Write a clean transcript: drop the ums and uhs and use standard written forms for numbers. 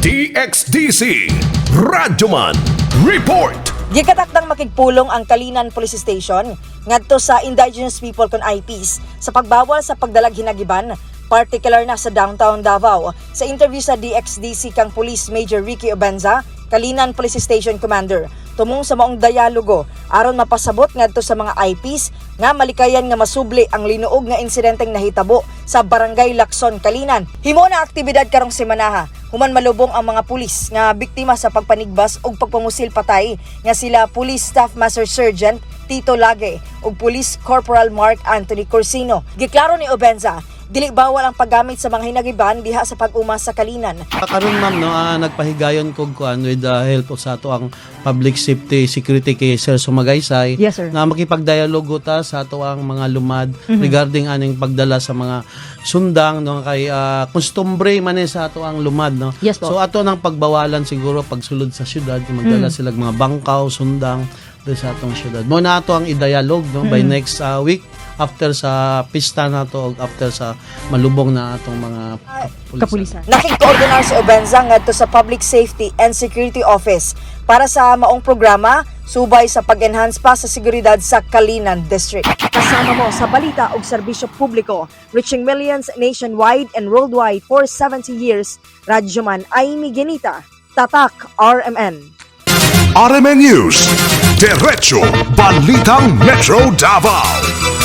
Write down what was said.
DXDC Radyoman Report. Gikatakdang makigpulong ang Calinan Police Station ngadto sa Indigenous People kon IPs sa pagbawal sa pagdalag hinagiban, particular na sa downtown Davao. Sa interview sa DXDC kang Police Major Ricky Obenza, Calinan Police Station Commander, tumong sa maong dialogo aron mapasabot ngadto sa mga IPs nga malikayan nga masubli ang linuog nga insidenteng nahitabo sa Barangay Lacson, Calinan. Himo na aktibidad karong semanaha human malubong ang mga pulis nga biktima sa pagpanigbas ug pagpamusil patay nga sila Police Staff Master Sergeant Tito Lage ug Police Corporal Mark Anthony Corsino. Giklaro ni Obenza, dili bawal ang paggamit sa mga hinagiban diha sa pag-uma sa Calinan. Karon, ma'am, no, nagpahigayon kog kuan with the help of sa ato ang public safety security kay Sir Sumagaysay Yes, sir. Na makipagdialogo ta sa ato ang mga lumad regarding aning pagdala sa mga sundang, no, kay kostumbre man eh sa ato ang lumad, no. Yes po. So ato nang pagbawalan siguro pagsulod sa syudad kung magdala sila mga bangkaw, sundang diri sa atong syudad. Mo na ato ang i-dialogue, no, by next week after sa pista nato og after sa malubong na atong mga kapulisan. Kapulisan. Nakigkoordinar si Obenza ngadto sa Public Safety and Security Office para sa maong programa subay sa pag-enhance pa sa seguridad sa Calinan District. Kasama mo sa balita ug serbisyo publiko, reaching millions nationwide and worldwide for 70 years, Radyoman Amy Genita, Tatak RMN. RMN News. Diretso Balitang Metro Davao.